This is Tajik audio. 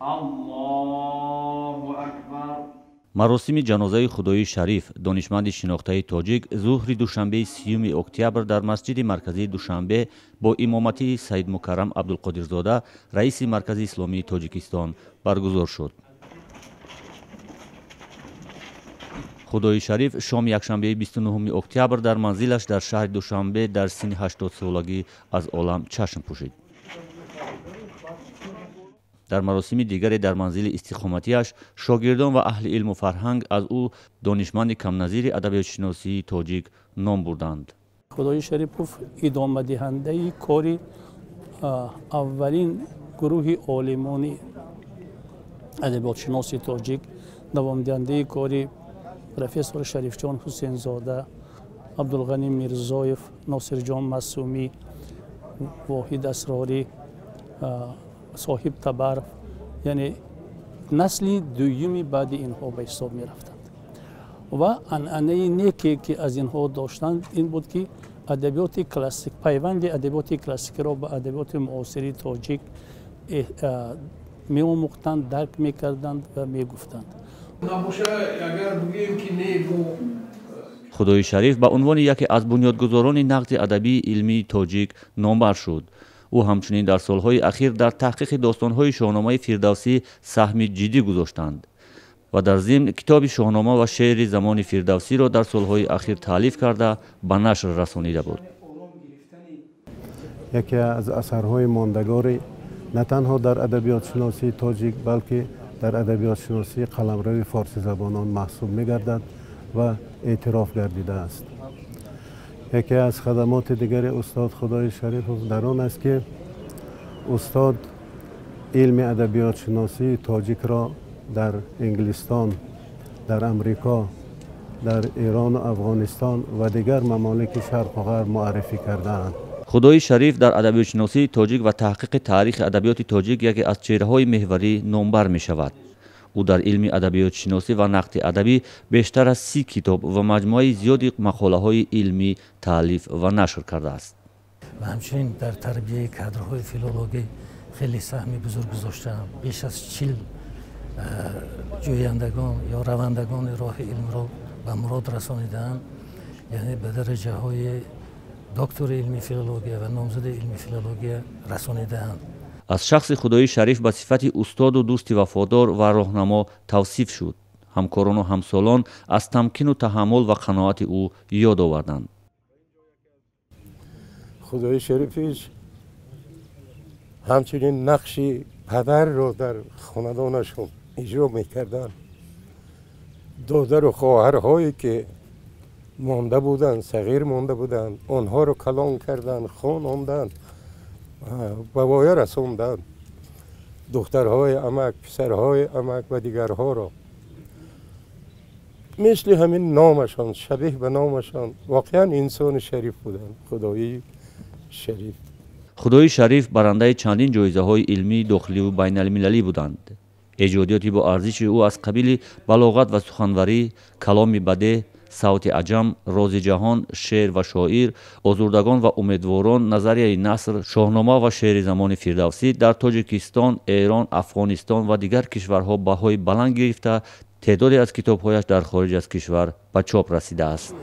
Аллоҳу акбар. Маросими ҷанозаи Худои Шариф, донишманди шинохтаи тоҷик, зуҳри душанбеи 30 октябр дар масҷиди марказии Душанбе бо имоматии Саидмукаррам Абдулқодирзода, раиси Маркази исломии Тоҷикистон, баргузор шуд. Худои Шариф шоми якшанбеи 29 октябр дар манзилаш дар шаҳри Душанбе дар синни 80-солагӣ аз олам чашм пӯшид. Дар маросими дигаре дар манзили истиқоматиаш шогирдон ва аҳли илму фарҳанг аз ӯ донишманди камназири адабиётшиносии тоҷик ном бурданд. Худои Шарипов идомадиҳандаи кори аввалин гурӯҳи олимони адабиётшиноси тоҷик, давомдиҳандаи кори профессор Шарифҷон Ҳусейнзода, Абдулғанӣ Мирзоев, Носирҷон Масумӣ, Воҳид Асрорӣ, Соҳиб Табаров, яъне насли дуюми баъди инҳо ба ҳисоб мерафтанд. Ва анъанаи неке, ки аз инҳо доштанд, ин буд, ки адабиёти классик, пайванди адабиёти классикиро ба адабиёти муосири тоҷик меомӯхтанд, дарк мекарданд ва мегуфтанд. Худои Шариф ба унвони яке аз бунёдгузорони нақди адабии илмии тоҷик номбар шуд. Ӯ ҳамчунин дар солҳои ахир дар таҳқиқи достонҳои Шоҳномаи Фирдавсӣ саҳми ҷиддӣ гузоштанд ва дар зимн китоби Шоҳнома ва шеъри замони Фирдавсиро дар солҳои ахир таълиф карда ба нашр расонида буд. Яке аз асарҳои мондагори на танҳо дар адабиётшиносии тоҷик, балки дар адабиётшиносии қаламрави форсизабонон маҳсуб мегардад ва эътироф гардидааст. Яке аз хадамоти дигари устод Худои Шарипов дар он аст, ки устод илми адабиётшиносии тоҷикро дар Инглистон, дар Амрико, дар Эрону Афғонистон ва дигар мамолики Шарқу Ғарб муаррифӣ кардаанд. Худои Шариф дар адабиётшиносии тоҷик ва таҳқиқи таърихи адабиёти тоҷик яке аз чеҳраҳои меҳварӣ номбар мешавад. Ӯ дар илми адабиётшиносӣ ва нақди адабӣ бештар аз 30 китоб ва маҷмӯаи зиёди мақолаҳои илмӣ таълиф ва нашр кардааст. Ва ҳамчунин дар тарбияи кадрҳои филологӣ хеле саҳми бузург гузоштаам. Беш аз 40 ҷӯяндагон ё равандагони роҳи илмро ба мурод расонидаанд, яъне ба дараҷаҳои доктори илми филология ва номзади илми филология расонидаанд. Аз шахси Худои Шариф ба сифати устоду дӯсти вафодор ва роҳнамо тавсиф шуд. Ҳамкорону ҳамсолон аз тамкину таҳаммул ва қаноати ӯ ёд оварданд. Худои Шарифиш ҳамчунин нақши падарро дар хонадонашон иҷро мекарданд. Додару хоҳарҳое ки монда буданд, сағир монда буданд, онҳоро калон карданд, хононданд, ба воя расонданд. Духтарҳои амак, писарҳои амак ва дигарҳоро. Мисли ҳамин номашон, шабеҳ ба номашон, воқеан инсони шариф буданд. Худои Шариф. Худои Шариф барандаи чандин ҷоизаҳои илмии дохиливу байналмилалӣ буданд. Эҷодиёти бо арзиши ӯ аз қабили балоғат ва суханварӣ, каломи бадеҳ, савти аҷам, рози ҷаҳон, шеър ва шоир, озурдагон ва умедворон, назарияи наср, Шоҳнома ва шеъри замони Фирдавсӣ дар Тоҷикистон, Эрон, Афғонистон ва дигар кишварҳо баҳои баланд гирифта, теъдоде аз китобҳояш дар хориҷ аз кишвар ба чоп расидааст.